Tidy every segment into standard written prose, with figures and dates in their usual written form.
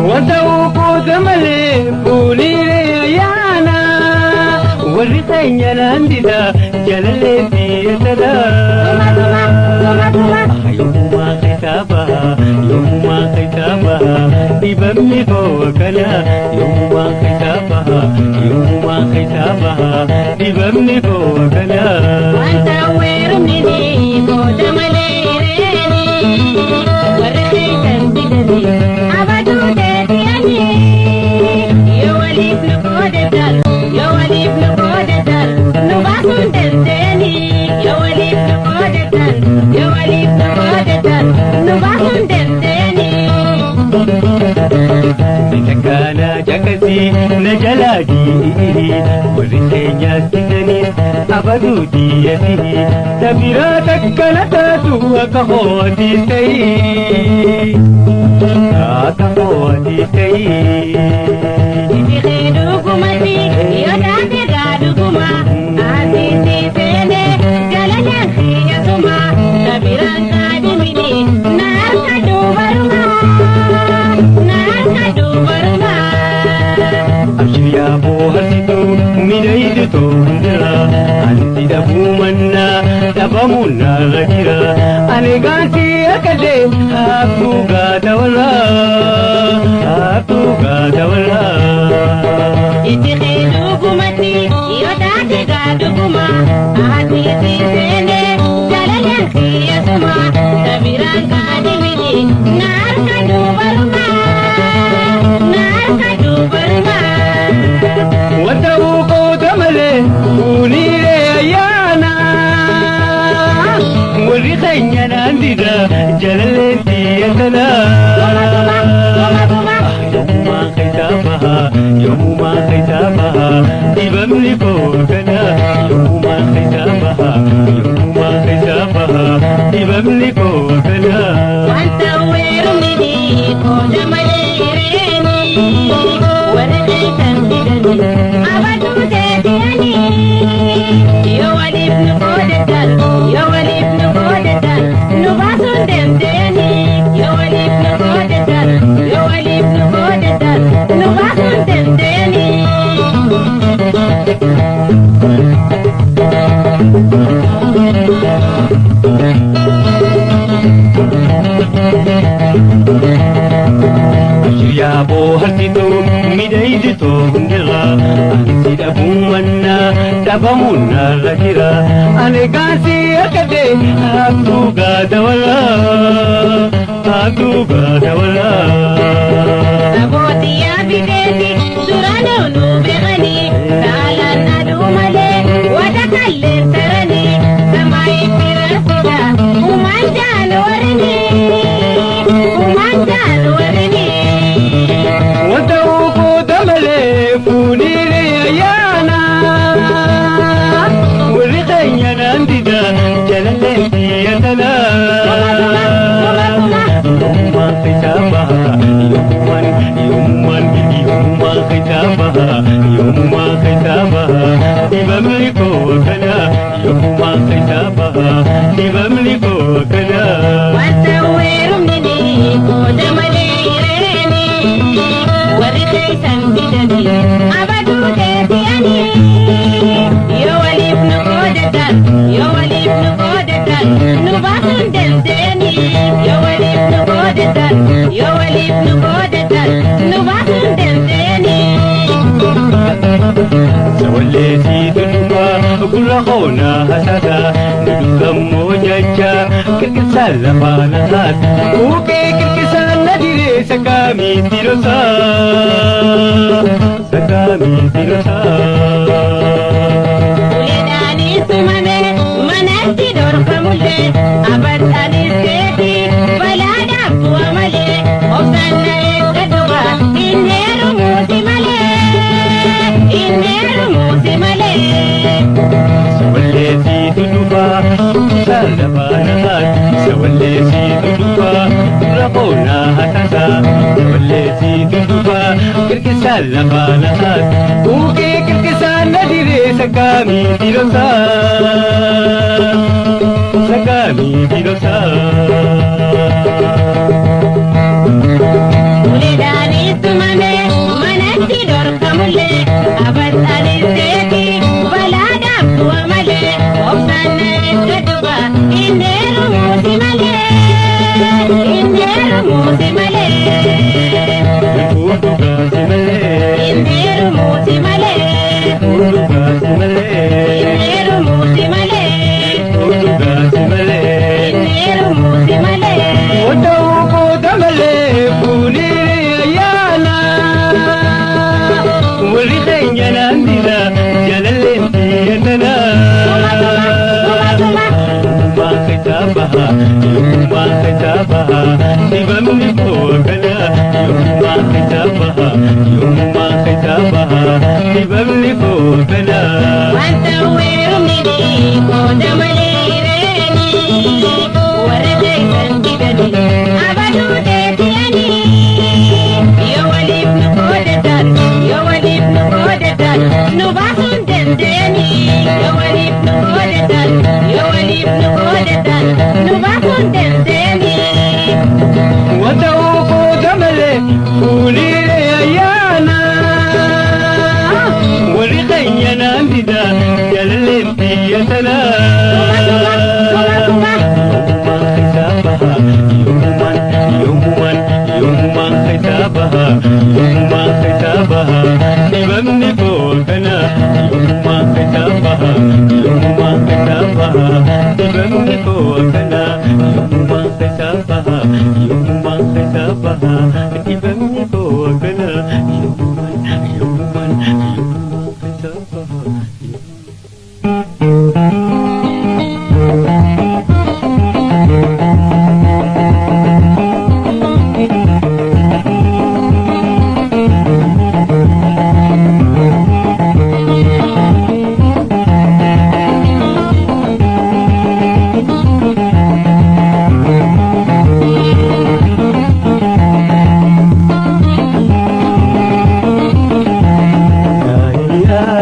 Wanta uffata malee fuulilee ayyaana warri keenya naan dida jaalallee biyya Yoomumaa keessaa baha, yoomumaa keessaa baha, dhibamni koo kana. Yoomumaa keessaa baha, yoomumaa keessaa baha, dhibamni koo kana. Wanta weerumni booda malee hireeni warri keessan didanii abaduu deebi'anii yoo waliif nu qoodatan, yoo waliif nu qoodatan, nu baasuun dandeenii, yoo waliif nu qoodatan, yoo waliif nu qoodatan, nu baasuun dandeenii. Takkaana caqasii na jalaa ji'i warri keenyaas didaniis abaduu diyyati tabiraa takkana taatu akka hootii ta'ii akka hootii ta'ii. Biqee dhugumatti yoo taate gaadhuguma asitti seenee jalalaan kiyyatuma sabiraan kaadhimini na harka dubaruma na harka dubaruma. Abshiriyaa booharsituu midhaydituu hundira ansi dhabuu mannaa dhabamuun narra jira ani gaansi akka deemu haaftuu gaata warraa haaftuu gaata warraa. Biqee dhugumatti yoo taate gaadhuguma asitti seenee jalalaan kiyyatuma sabiraan kaadhimini na harka dubaruma na harka dubaruma. Wanta uffata malee fuulilee ayyaana warri keenya naan dida jaalallee biyya tanaa. Yoomumaa keessaa baha, yoomumaa keessaa baha, dhibamni koo kana. Yoomumaa keessaa baha, yoomumaa keessaa baha, dhibamni koo kana. Wanta weerumni qooda malee hireeni warri keessan didanii abaduu deebi'anii yoo waliif nu qoodatan, yoo waliif nu qoodatan, nu baasuun dandeenii, yoo waliif nu qoodatan, yoo waliif nu qoodatan, nu baasuun dandeenii. Abshiriyaa booharsituu midhaydituu hundirra ansi dhabuu mannaa dhabamuun narra jira ani gaansi akka ta'e haaftuu gaata warraa haaftuu gaata warraa. Sabootiyaa fiteeti duraan nu beekanii saalaan aduu malee wada kalleen taranii samaayii firaasudha uumaan jaan warinii uumaan jaan warinii. Wanta uffata malee fuulilee ayyaana warri keenya naan dida jaalallee biyya tanaa. Yoomumaan keessaa baha, yoomumaan, yoomumaan, yoomumaan keessaa baha, yoomumaan keessaa baha, dhibamni koo kana. Yoomumaan keessaa baha, dhibamni koo kana. Wanta weerumni qooda malee hireeni warri keessan didanii abaduu deebi'anii yoo waliif nu qoodatan, yoo waliif nu qoodatan, nu baasuun dandeenii, yoo waliif nu qoodatan, yoo waliif nu qoodatan, nu baasuun dandeenii. Sawalleesiitu dhufa gurra hoonaa hasaasa nu dhugammoo jecha qirqisaan lafaa na haasa buuqee qirqisaan na diree sakkaamiitti rosaa sakkaamiitti rosaa. Uleedhaanis tumame manatti dhorkamullee abaddaanis keeti balaadhaaf bu'a malee obsaan na eeggadhuba inni heerumuuti malee inni heerumuuti malee. Sawalleesiitu dhufa qirqisaan lafaa na haasa sawalleesiitu dhufa gurra hoonaa hasaasa sawalleesiitu dhufa qirqisaan lafaa na haasa buuqee qirqisaan na diree. Sakami dirosa, sakami dirosa. Uleedhaanis tumame manatti dhorkamullee abattaanis seeti balaadhaaf du'a malee obsaan na eeggadhu inni heerumuusi malee inni heerumuusi malee Fuudhu kaasi malee, inni heerumuusi malee fuudhu kaasi malee, inni heerumuusi malee fuudhu kaasi malee. Inni heerumuusi malee. Otoo koota malee fuudhee ayyaana. Warri keenya naan dida jaalalleen xiyyeeffannaa. Yoomumaa keessaa baha, yoomumaa keessaa baha, dibamni koo kana. Yoomumaa keessaa baha, yoomumaa keessaa baha, dibamni koo kana. Wanta weerumni qooda malee reeni warri beektan didani abaduu teessiyani yoo waliif nu qoodatan yoo waliif nu qoodatan nu baasuun dandeenyi yoo waliif nu qoodatan yoo waliif nu qoodatan nu baasuun dandeenyi. Wanta koota malee fuudhee ayyaana. Warri keenya naan dida jaalalleen xiyyeeffannaa. Yoomumaan keessaa baha, yoomumaan, yoomumaan, yoomumaan keessaa baha, yoomumaan keessaa baha, dibamni koo kana. Yoomumaan keessaa baha, yoomumaan keessaa baha, dibamni koo kana. Yoomumaan keessaa baha, yoomumaan keessaa baha, dibamni koo kana. Yoomumaan, yoomumaan, yoomumaan keessaa baha.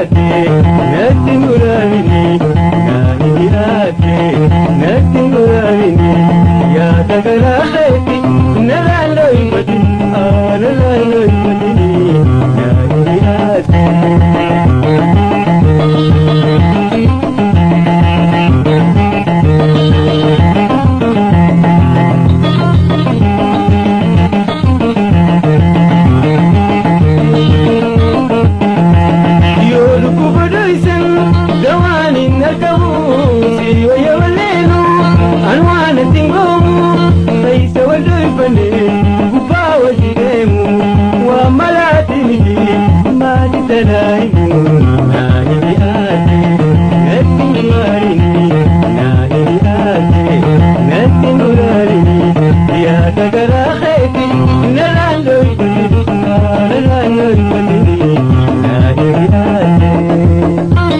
Natti muraamini, naani jiraate, natti muraamini, yaada garaa keeti, narraan looyfati, narraan looyfati, naani jiraate. Yoo dhukkuba dho'isan dawaan hin argamu, si wayya walleenu an waan itti hin goomu, fayyisa wal dho'ifanne gubbaa wal deemu, waan malaati miti maali tanaa himu, naa himi ate natti hin maarini, naa himi ate natti hin muraarini, yaada garaa keeti narraan dho'ifate, narraan dho'ifate. Naa himi ate.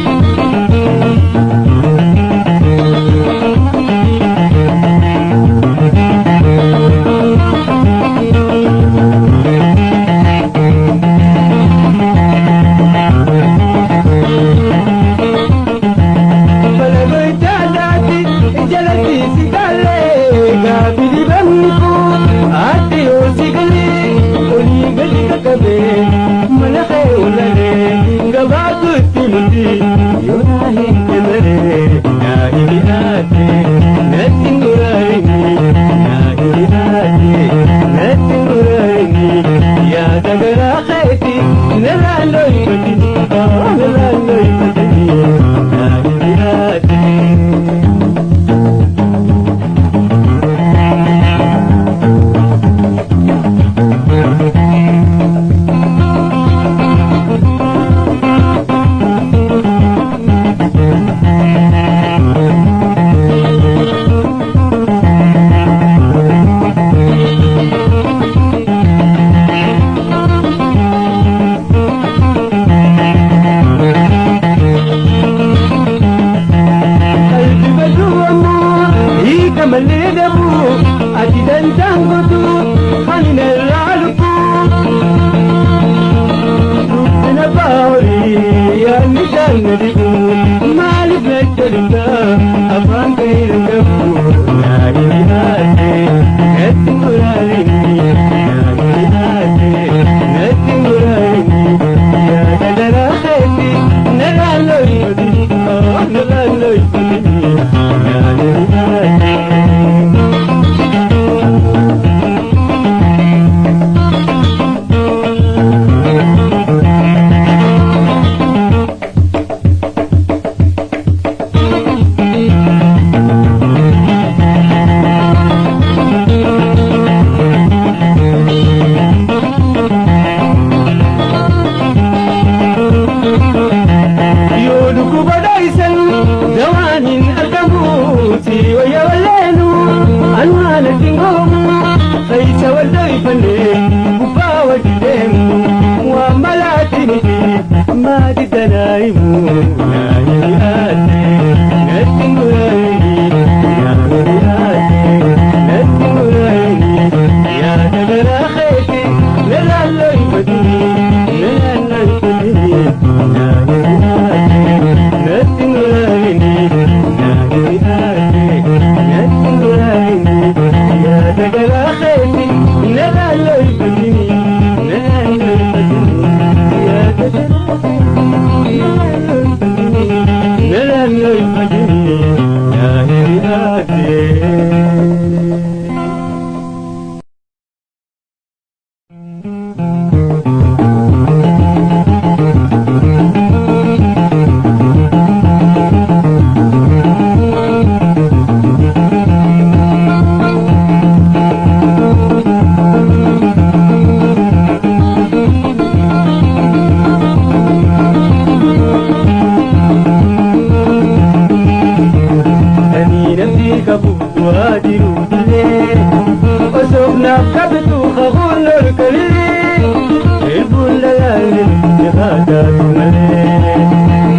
Maaliif na jalisa afaan kee qabu naa hiriyaate natti muraarini naa hiriyaate natti muraarini yaada garaa keetti na laalloyfati na laalloyfati naa hiriyaate. Yoo dhukkuba dho'isan dawaan hin argamuuti wayya walleenu anwaan ittiin goomu keessa wal dho'ifanne gubbaa wajji deemu waan malaatiniti maati danaa'imu naa hiriyaate natti muraayini naa hiriyaate natti muraayini yaada garaa keeti na laalloyfatini na laalloyfatini naa hiriyaate natti muraayini naa hiriyaate natti muraayini yaada garaa keeti na laalloyfatini na laalloyfatini yaada garaa keeti na laalloyfatini na laalloyfatini naa hiriyaate. Ani namni qabu waa jiruutillee osoo naaf qabdu kakuun ol kalee eebuun lalaalee haa taatu malee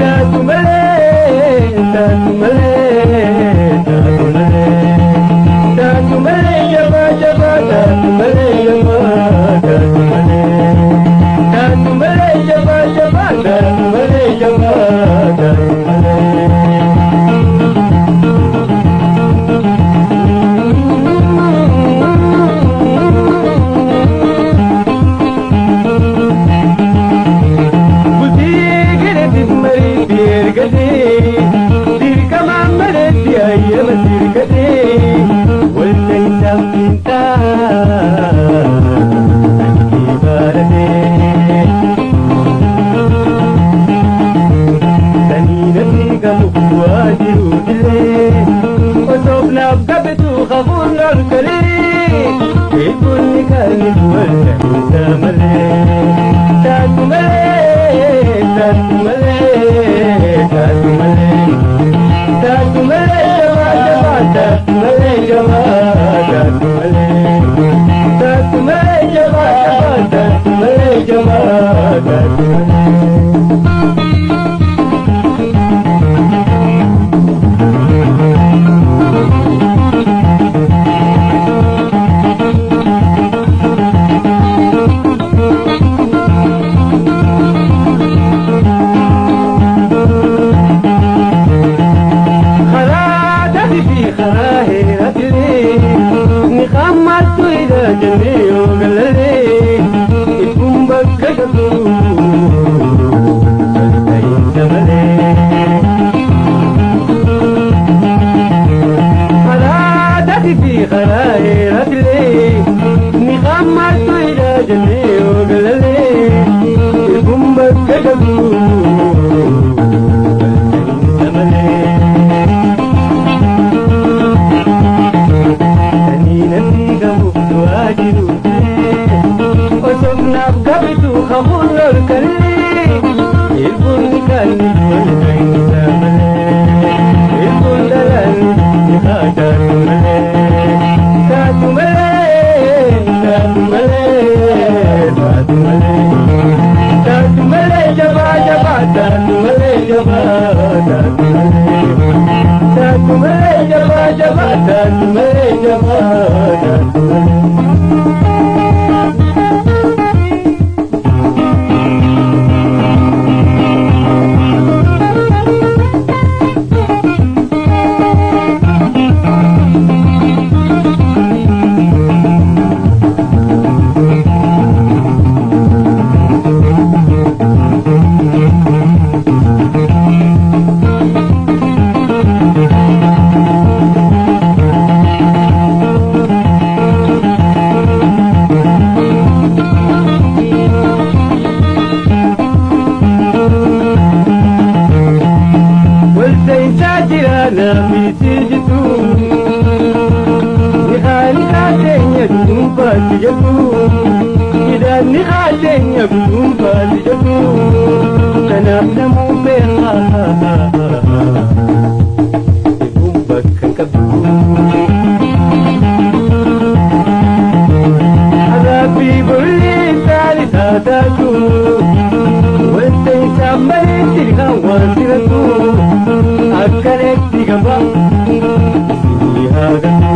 taatu malee taatu malee taatu malee taatu malee jabaa jabaa taatu malee jabaa taatu malee taatu malee jabaa jabaa taatu malee jabaa taatu malee. Bultii gareetiif mariitti ergatee dirqamaan mareetti hayyama sirgatee walta isaaf fintaa ani baaratee. Sanii namni qabu waa jiruutillee osoof naaf qabetu kakuun ol galee eeguun kaani walta isaa malee taatu malee taatu malee taatu malee taatu malee jabaa jabaa taatu malee jabaa taatu malee taatu malee jabaa jabaa taatu malee jabaa taatu malee. Karaa fi karaa heeratilee ni qammattu ija jennee yoo galalee ibbuun bakka qabdu Ana fi jitu ni khaalenya dhuunfaatti jedhu hidhaan ni khaalenya dhuunfaatti jedhu kanaaf namuu beekaa eeguun bakka qabdu. Rabbi bulli isaanii taataatu wanta isaan maletti kan waan siratu akkanatti gaba isinii haa gatu.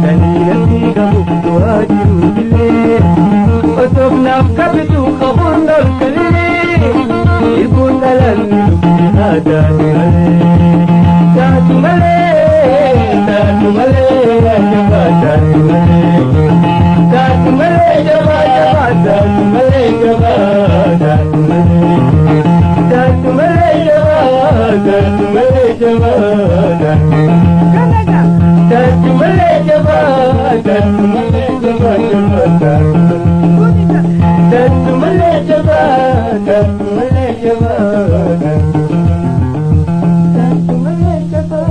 Kaniinatti qabu du'aa jiruutillee otoof naaf qabitu qabuun dhorkallee ilbuun dhalanni dubbi haa taate malee taatu malee taatu malee jabaa taatu malee taatu malee jabaa jabaa taatu malee jabaa taatu malee taatu malee jabaa taatu malee jabaa taatu malee jabaa taatu malee jabaa jabaa taatu malee jabaa taatu malee jabaa taatu malee jabaa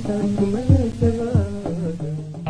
taatu malee jabaa.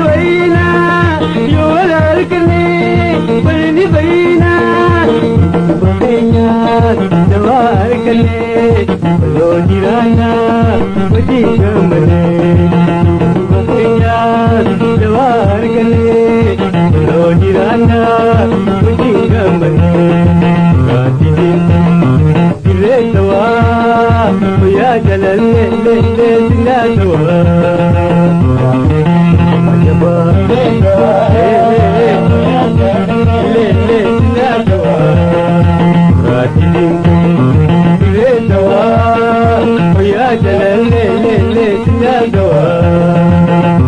Fayyina yoo wal arganne wal fayyina. Fakkeenya dawaa arganne waloo jiraanna wajjin gammanne. Fakkeenya dawaa arganne waloo jiraanna wajjin gammanne. Gaaddiddeen dirree tawaa fayyaa jalallee leellee sinnaa tawaa. Ajabaa leellee sinnaa tawaa. Gaaddiddeen dirree tawaa fayyaa jalallee leellee sinnaa tawaa.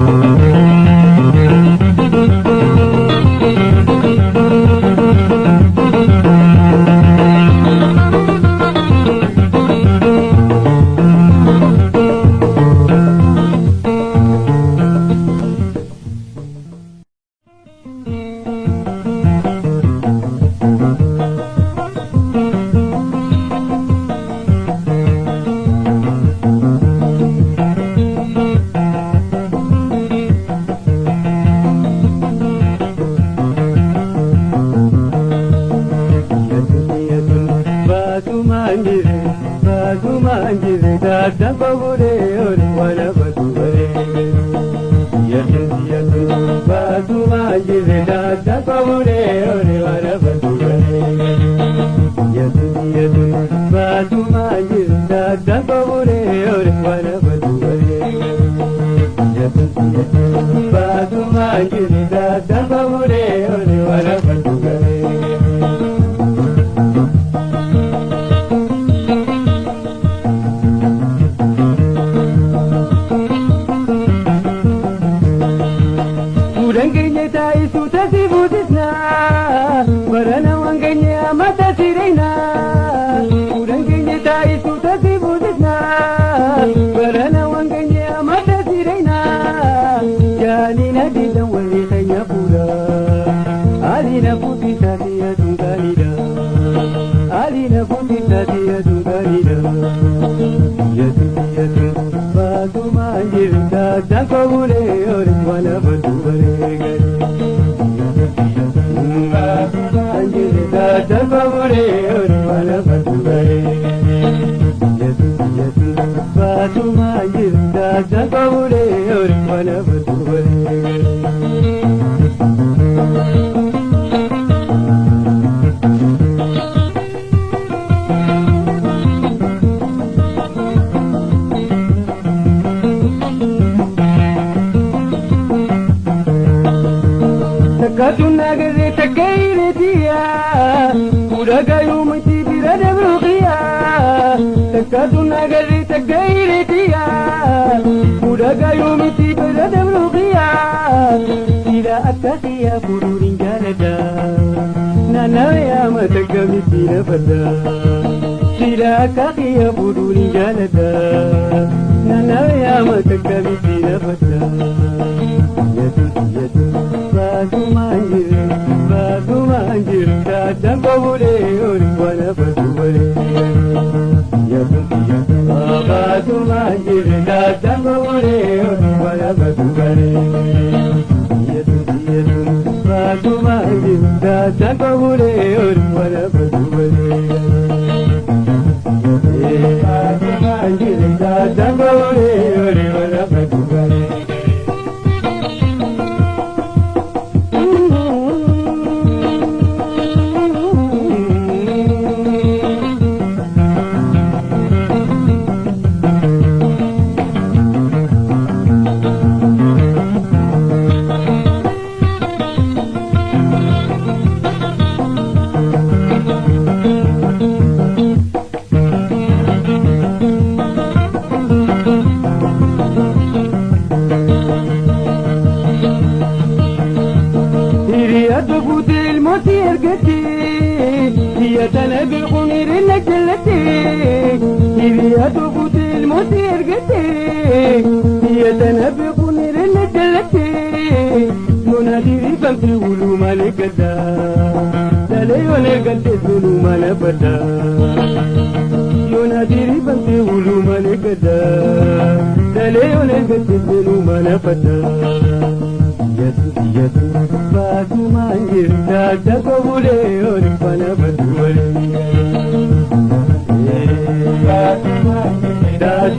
Baasumaan jirta dako bulee ol fana batu malee.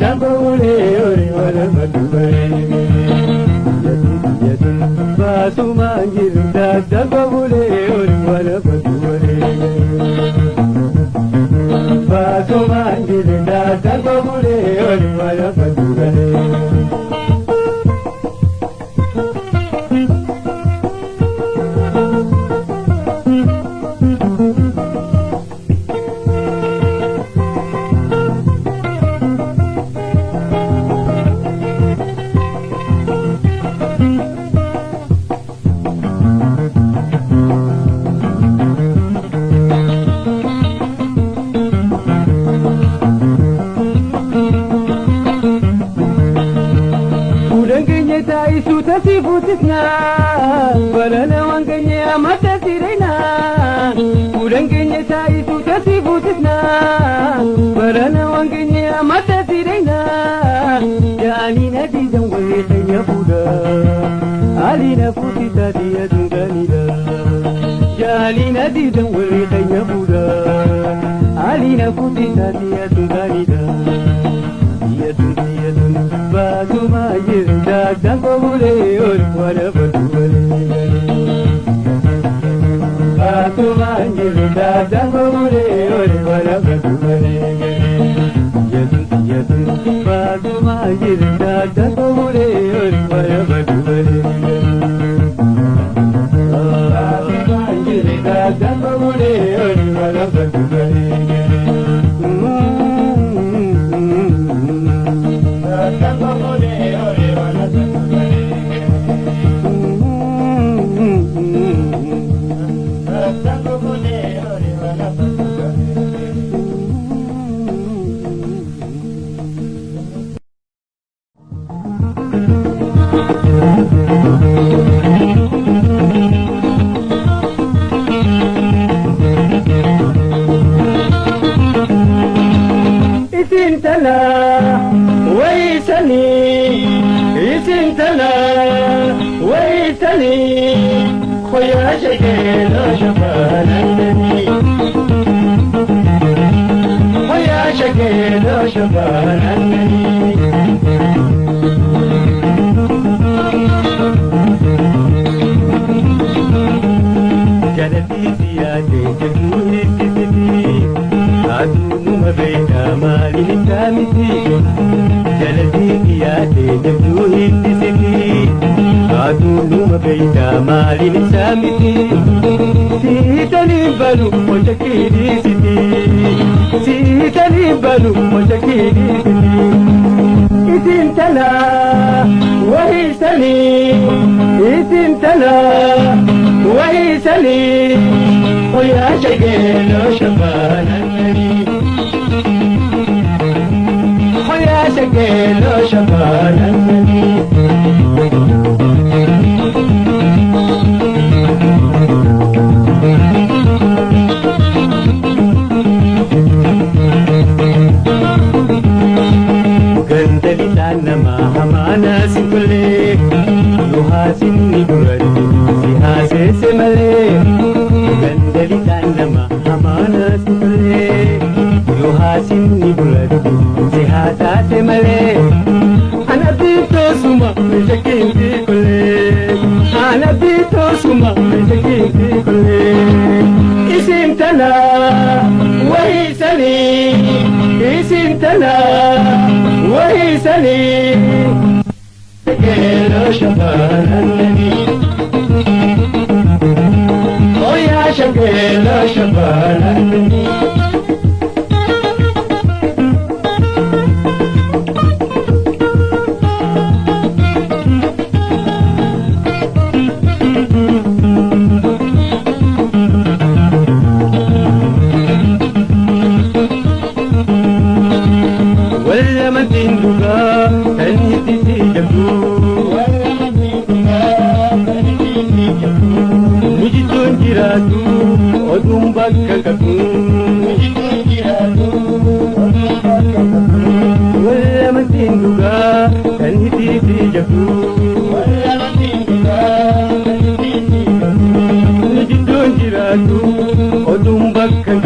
Dako bulee ol fana batu malee. Baasumaan jirta dako bulee ol fana batu malee. Baasumaan jirta dako bulee ol fana batu malee.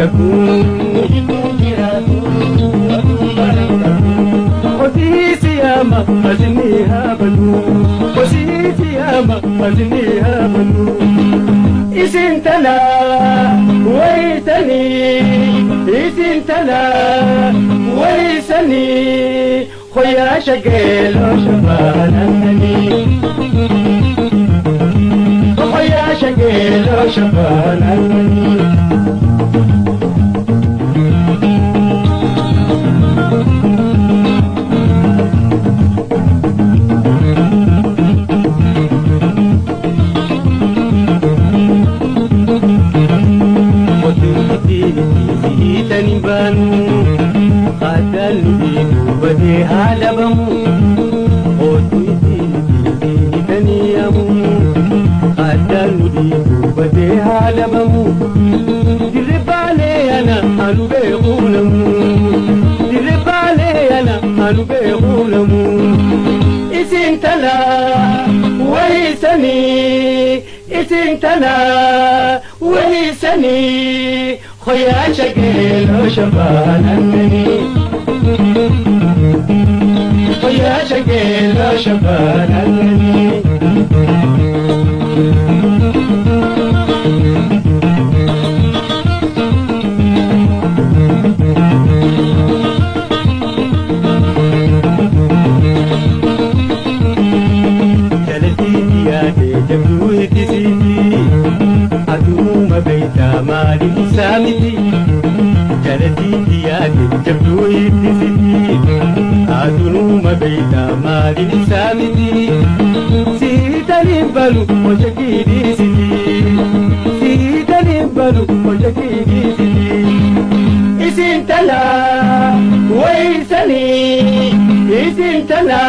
Kakuu Osisi ama azini habanu Osisi ama azini habanu Isintana waisani Isintana waisani Khoya shagelo shabanani Khoya shagelo shabanani Isintana waisani Khoya shagelo shabanani Khoya shagelo shabanani Mali samiti jalati diyade jabdu ittisiti adunuma beita mali samiti sitani balu ojakidi siti sitani balu ojakidi siti isintala waisani isintala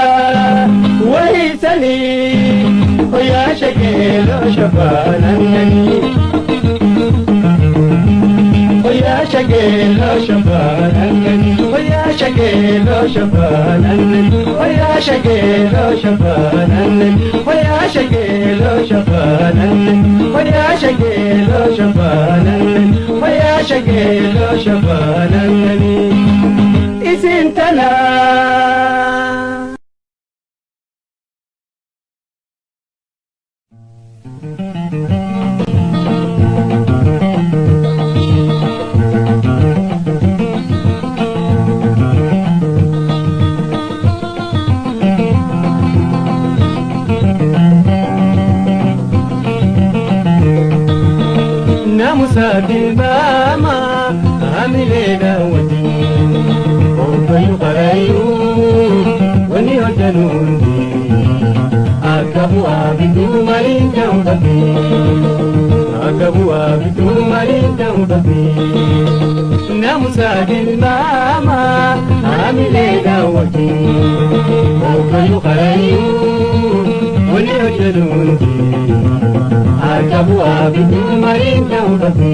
waisani oya shakelo shabanani Oya shagelo shabanani Oya shagelo shabanani Oya shagelo shabanani Oya shagelo shabanani Oya shagelo shabanani Oya shagelo shabanani Isintana Mama amile dawati Obayu qarayu wani hojanundi Akabu abidu marinda udabi Akabu abidu marinda udabi Namusa mama amile dawati Obayu qarayu wani hojanundi Akabu abidu marinda udabi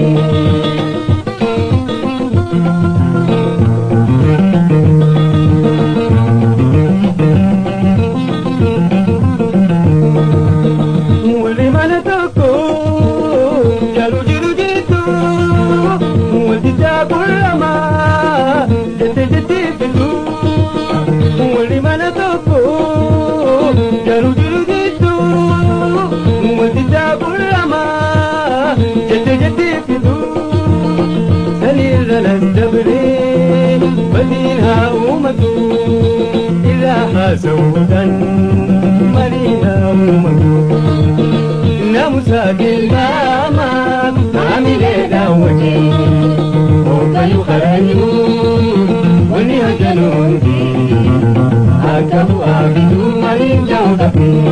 سودا مرينا أمك نمسا بالماما عامل داوتي وطيو خرانيو ونيا جنوندي أكبو أبدو مرين داوتي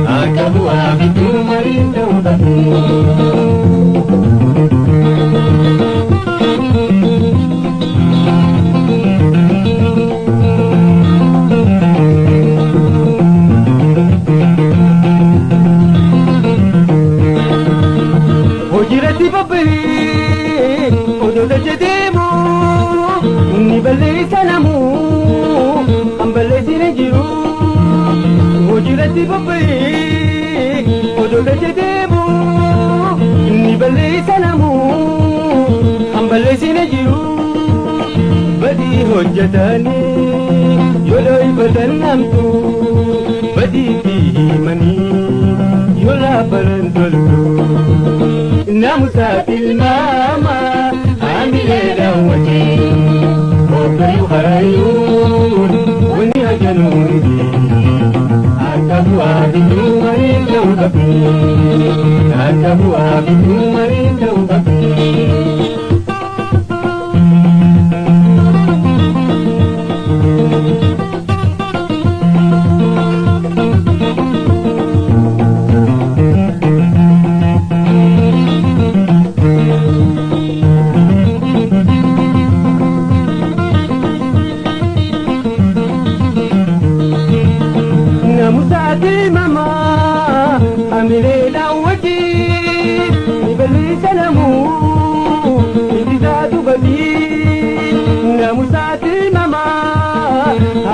أكبو أبدو مرين داوتي Hojjetanii yoo dhoofatan namtu badiitti himanii yoo laafaran toltu. Naamusaa tilmaama haamilee daawwatee hoogganu harayyuun wanni hojjanuun akka bu'aa bituu marii ta'uu qabdi. Akka bu'aa bituu marii ta'uu qabdi. Namusaati mama amileedhaan wajjin ni bal'isa namuu ittisaatu badii. Namusaati mama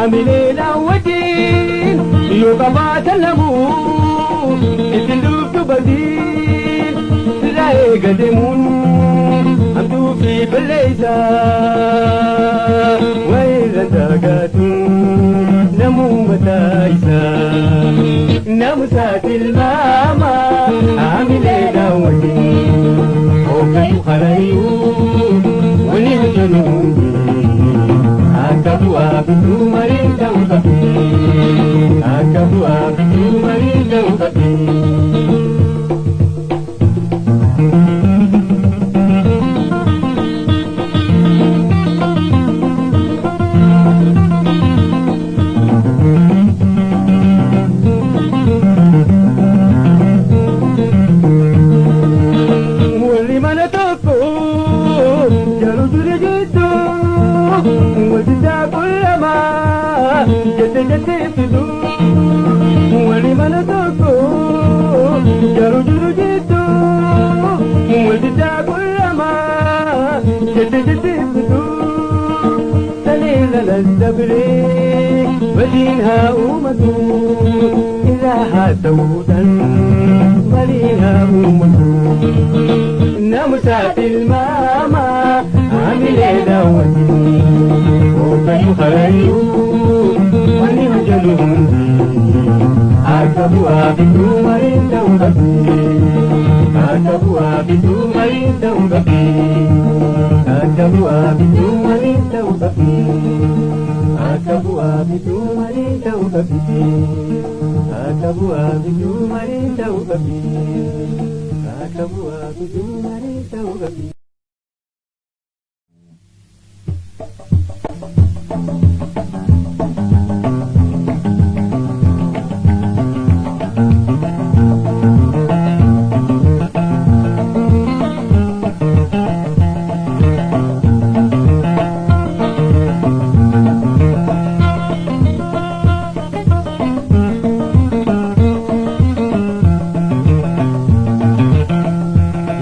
amileedhaan wajjin yoo qabaatan namuu ittiin dhuftu badii. Sirraa eega deemuun hamtuu fi balleessa wayirra daagaatu. Namuma taayisa namusa tilmaama haamilee daawwatiin hoogganu harayyuu wani hojjanu akka bu'aa bituu marii ta'uu qabdi akka bu'aa bituu marii ta'uu qabdi. Warri mana tokko jaru dure jettu wajjin kullama jette jette fidu. Warri mana tokko jaru dure jettu wajjin kullama jette jette fidu. Saleela lallabree waliin haa uummatu irraa haa ta'uudhaan waliin haa uummatu. Namusa tilmaama haamilee daawwatiin hoogganu harayyuu wanni hojjanu hundi akka bu'aa bituu marii ta'uu qabdi. Akka bu'aa bituu marii ta'uu qabdi. Akka bu'aa bituu marii ta'uu qabdi. Akka bu'aa bituu marii ta'uu qabdi. Akka bu'aa bituu marii ta'uu qabdi. Akka bu'aa bituu marii ta'uu qabdi.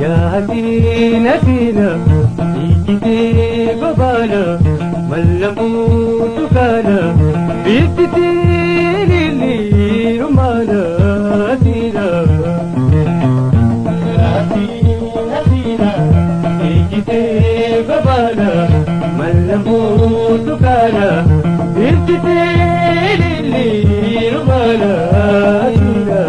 Yaa siina ijjitee gobaana mallamuutu kaana biiftitii lilli rumaana siina. Yaa siina ijjitee gobaana mallamuutu kaana biiftitii lilli rumaana siina.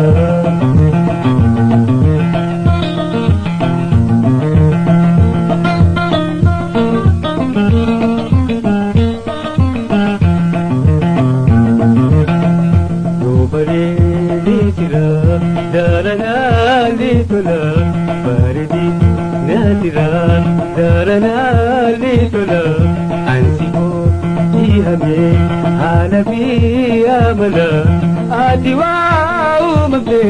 Daranaalli tola bareedi naatira daranaalli tola ansi hojii haala fi amala ati waa uumamte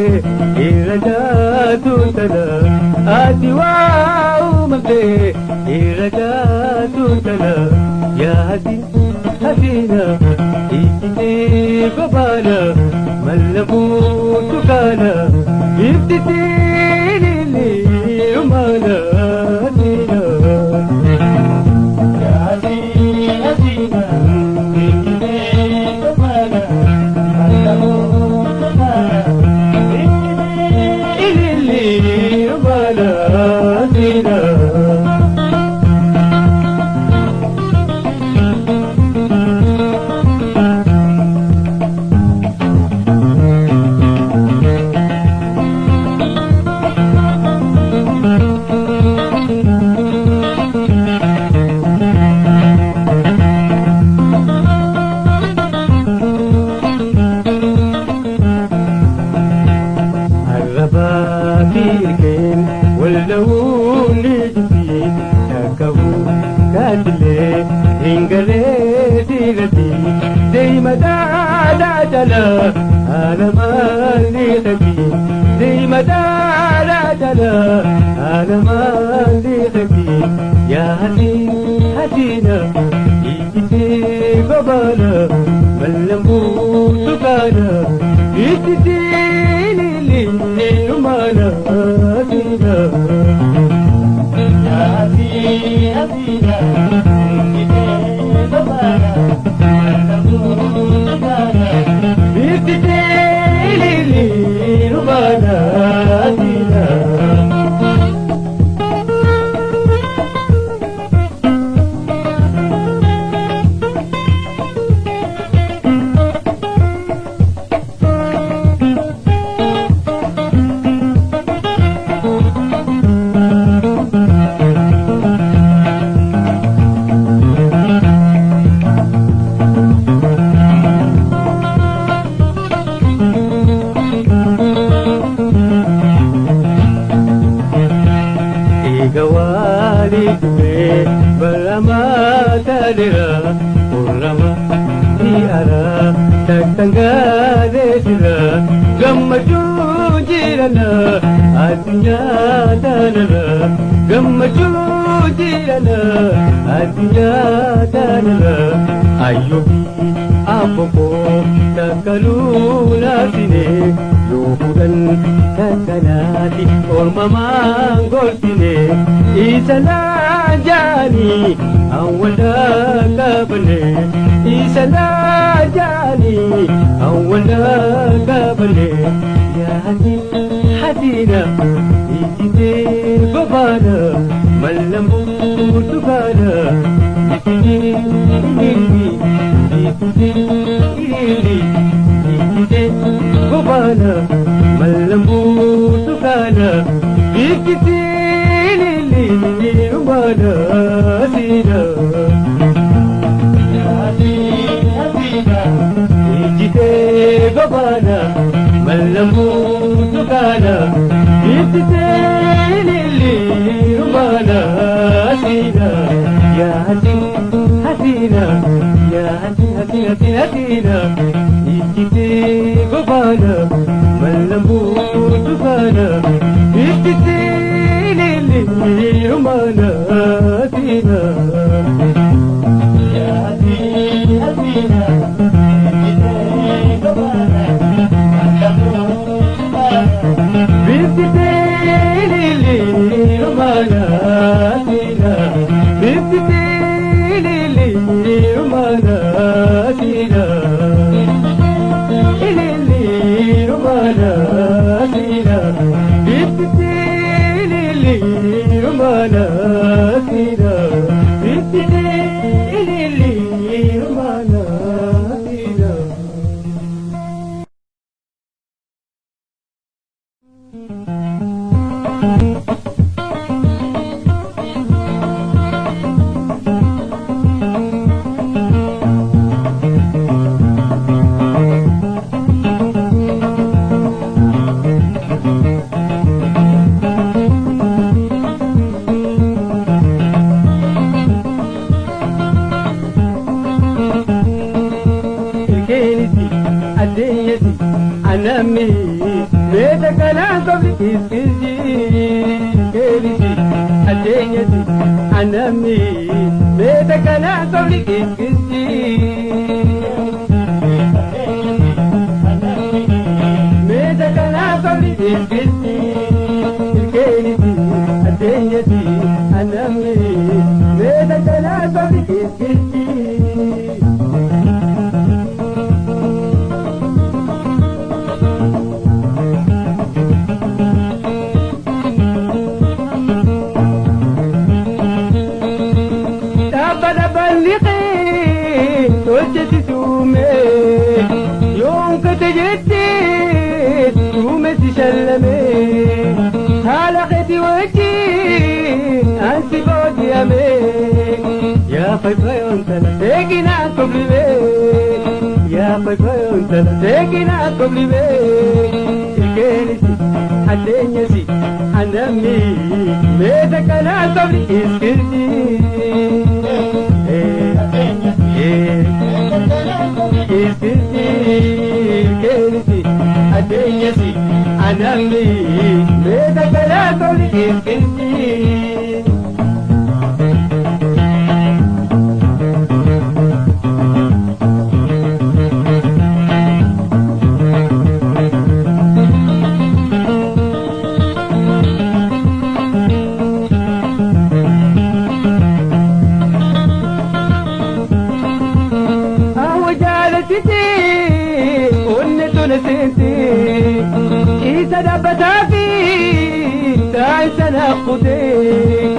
irra jaatu tala ati waa uumamte irra jaatu tala yaasi hasiina ijjitee gobaana mallamuutu kaana biiftitiin illee rumaana siina. Yaasi hasiina ijjitee gobaana mallamuutu kaana biiftitiin illee rumaana siina. Fiilkeen walda'uun ni jibbi takkabu kaatilee hin galee siilati deema daadaa jala haala maalii tabi deema daadaa jala haala maalii tabi yaa hasiina ijjitee gobaana mallan burtukaana ijjitee lillee rumaana hasiina. Yaa hasiina ijjitee gobaana mallan burtukaana ijjitee lillee rumaana hasiina. Addeenyasi anamni meeta kanaa sabni iskirti. Iskirti keenisi addeenyasi anamni meeta kanaa sabni iskirti. Isa dhaabbataa fi taa'isa kutee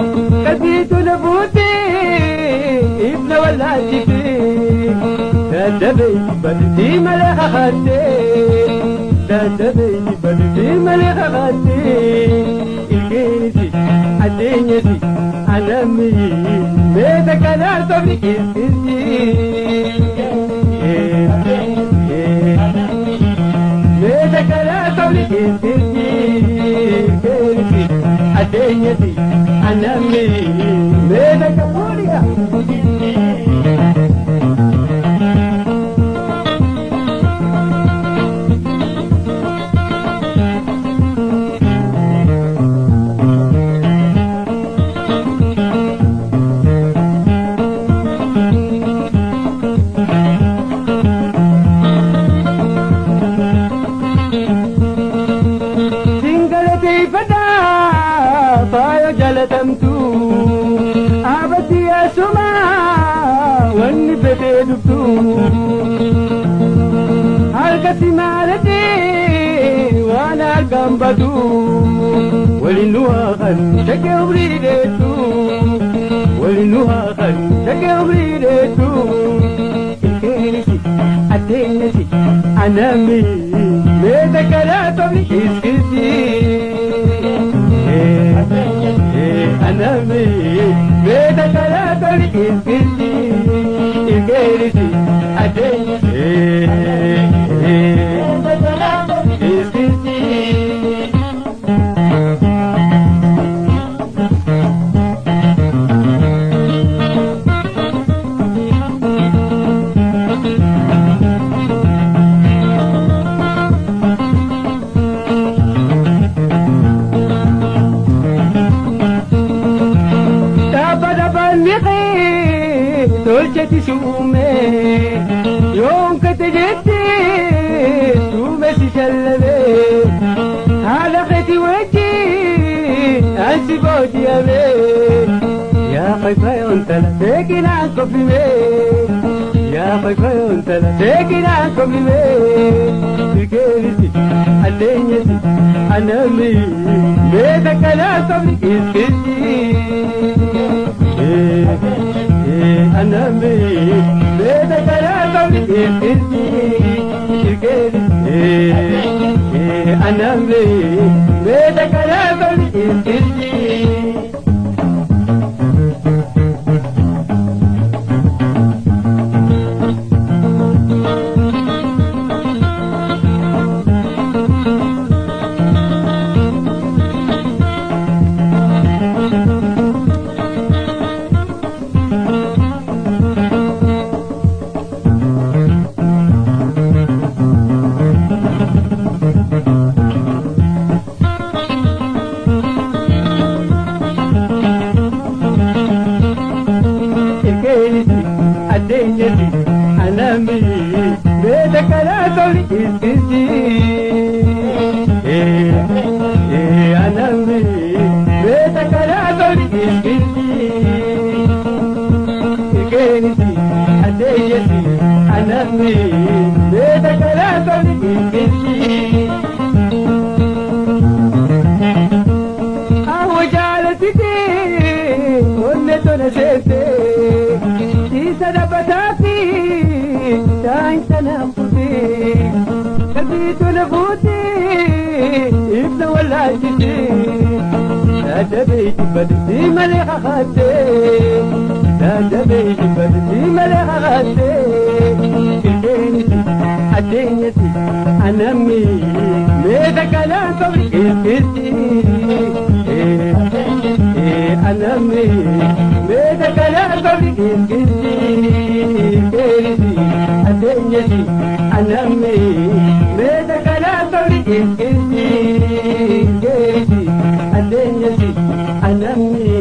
qalbiitu na fuutee ibna wallaalchitee dadhabee badii malee kakattee dadhabee badii malee kakattee ilkeenisi addeenyasi anamni meeta kanaa sobni iskirti. Meeta kanaa sobni iskirti ilkeenisi addeenyasi anamni meeta kamuuriya. Faaya jalatamtu abati asuma wanni fetee dhuftu harkatti maalati waan argaan badu waliin nu haa shakee umrii dheettu waliin nu haa shakee umrii dheettu ilkeenisi addeenyasi anami meeta kanaa tobni iskirti. Anami meeta kanaa tobni iskirti ilkeenisi addeenyasi iskirti. Tolcheti suume yoon kate jette suume si shallabe haala keeti wajji ansi booji'ame yaa fayfayoon tala seekinaan koflime yaa fayfayoon tala seekinaan koflime ilkeenisi addeenyasi anami meeta kanaa sobni iskirti. Anami meeta kanaa sobni iskirti ilkeenisi anami meeta kanaa sobni iskirti. Ilkeenisi addeenyasi anami meeta kanaa sobni iskirti. Anami meeta kanaa sobni iskirti. Ilkeenisi addeenyasi anami meeta kanaa sobni iskirti. Awwa jaalatite onne tona seente isa dhaabbataa fi taa'isa na fuutee qalbii tona fuutee ibna wallaalchitee dadhabee jibbadhi malee kakattee dadhabee jibbadhi malee kakattee ilkeenisi addeenyasi anami meeta Meetakalaan qabri keessi anamne meetakalaan qabri keessi keerisi ateenyesi anamne meetakalaan qabri keessi keerisi ateenyesi anamne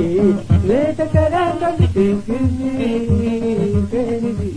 meetakalaan qabri keessi keerisi.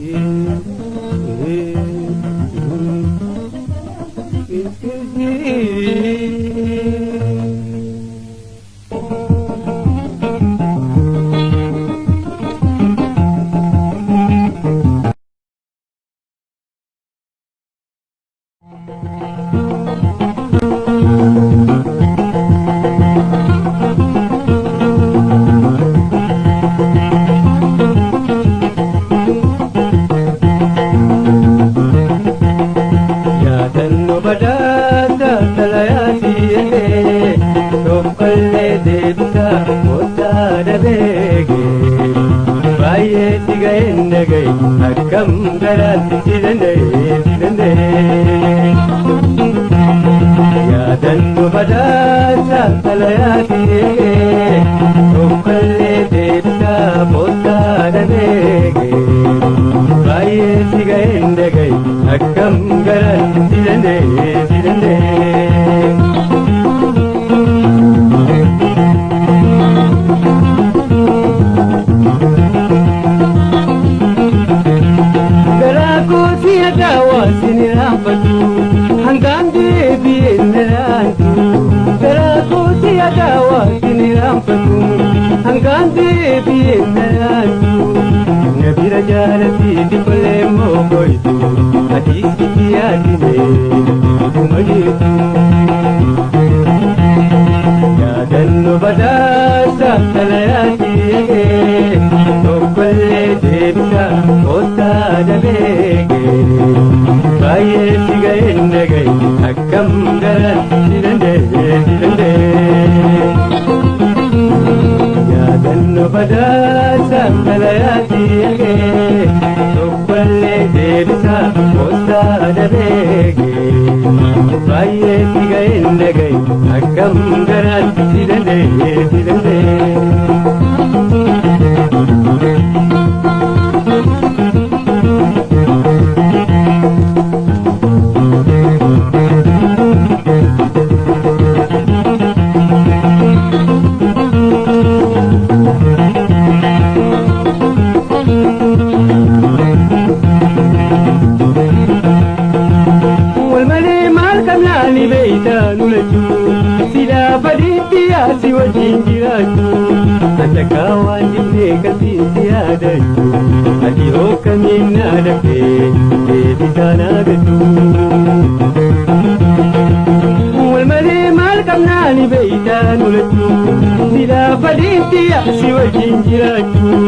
Yaadannoo badhaasa xalayaati eegee tokkollee deebisaa kottaa dhabeegee baay'ee si ga'een dhagaye akkam garaan si danda'e si danda'e. Yaadannoo badhaasa xalayaati eegee tokkollee deebisaa kottaa dhabeegee baay'ee si ga'een dhagaye akkam garaan si danda'e si danda'e. Garaa koo si adaawaa si ni raanfatu hangaan deebi'ee na raantu. Garaa koo si adaawaa si ni raanfatu hangaan deebi'ee na raantu. Na bira jaalatti dhiqollee mookoytu ati sitti yaadine dhuguma jirtu. Yaadannoo badhaasa xalayaati eegee tokkollee deebisaa kottaa dhabeegee baay'ee si ga'een dhagaye akkam garaan si danda'e si danda'e. Yaadannoo badhaasa xalayaati eegee tokkollee deebisaa kottaa dhabeegee baay'ee si ga'een dhagaye akkam garaan si danda'e si danda'e. Walmalee maal qabnaani beeytaa nu lachuu silaa fadhiitti yaasi wajjin jiraachuu Atakkaa waan jibnee qalbiin si yaadachuu ati hokkamiin naa dhabdee deebisaa naa gadduu. Walmalee maal qabnaani beeytaa nu lachuu silaa fadhiitti yaasi wajjin jiraachuu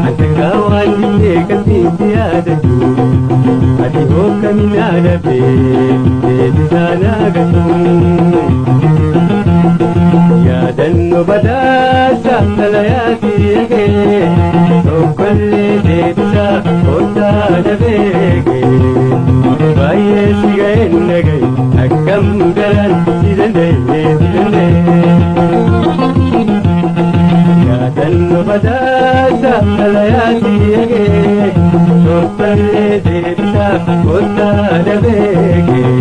Atakkaa waan jibnee qalbiin si yaadachuu ati hokkamiin naa dhabdee deebisaa naa gadduu. Yaadannoo badhaasa xalayaati eegee tokkollee deebisaa kottaa dhabeegee baay'ee si ga'een dhagaye akkam garaan si danda'e si danda'e. Yaadannoo badhaasa xalayaati eegee tokkollee deebisaa kottaa dhabeegee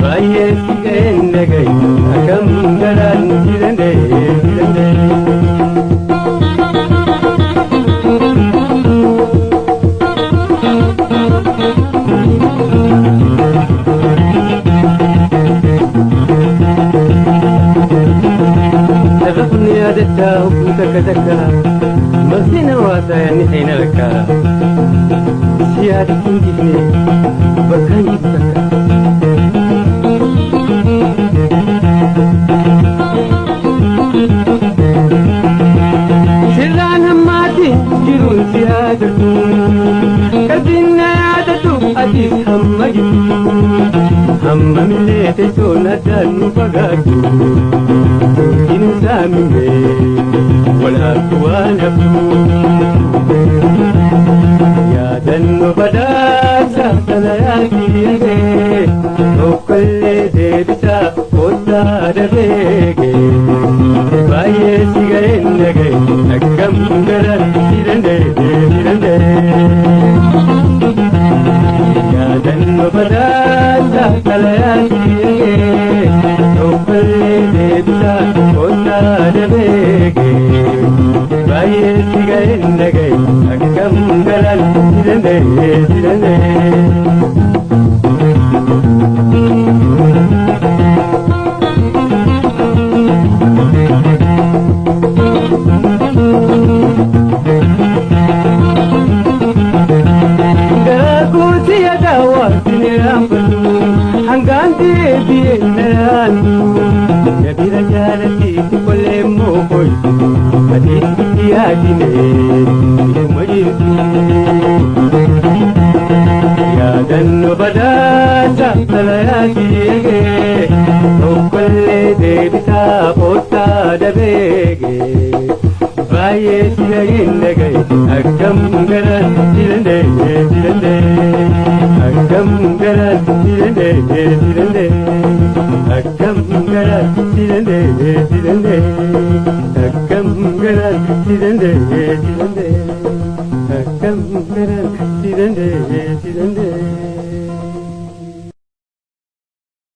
baay'ee si ga'een dhagaye akkam garaan si danda'e si danda'e. Lafa kun yaadachaa hubbuu takka takka maqsina hawaasaa yaadni seenaa lakka si yaadachuun dhiifne bakkaan jiru takka. Sirraan hammaatiin jiruun si yaadatu qalbiin na yaadatu atis hamma jirtu hammamillee teessoon addaan nu fagaatu hin saamine wal harku waan haftu. Yaadannoo badhaasa xalayaa kiyyee tokkollee deebisaa kottaa dabeege baay'ee si ga'een dhagaye akkam garaan si danda'e si danda'e. Yaadannoo badhaasa xalayaa kiyyee tokkollee deebisaa kottaa dabeege baay'ee si ga'een dhagaye akkam garaan si danda'e si danda'e. Hangaan deebi'ee naraantu nabira jaalatti qollee mookoytu adeemsitti yaadine isuma jirtu. Yaadannoo badhaasa xalayaa kiyyee tokkollee deebisaa poostaa dabeege baay'ee si ga'een dhagaye akkam garaan si danda'e si danda'e. Akkam garaan si danda'e si danda'e akkam garaan si danda'e si danda'e akkam garaan si danda'e si danda'e akkam garaan si danda'e si danda'e.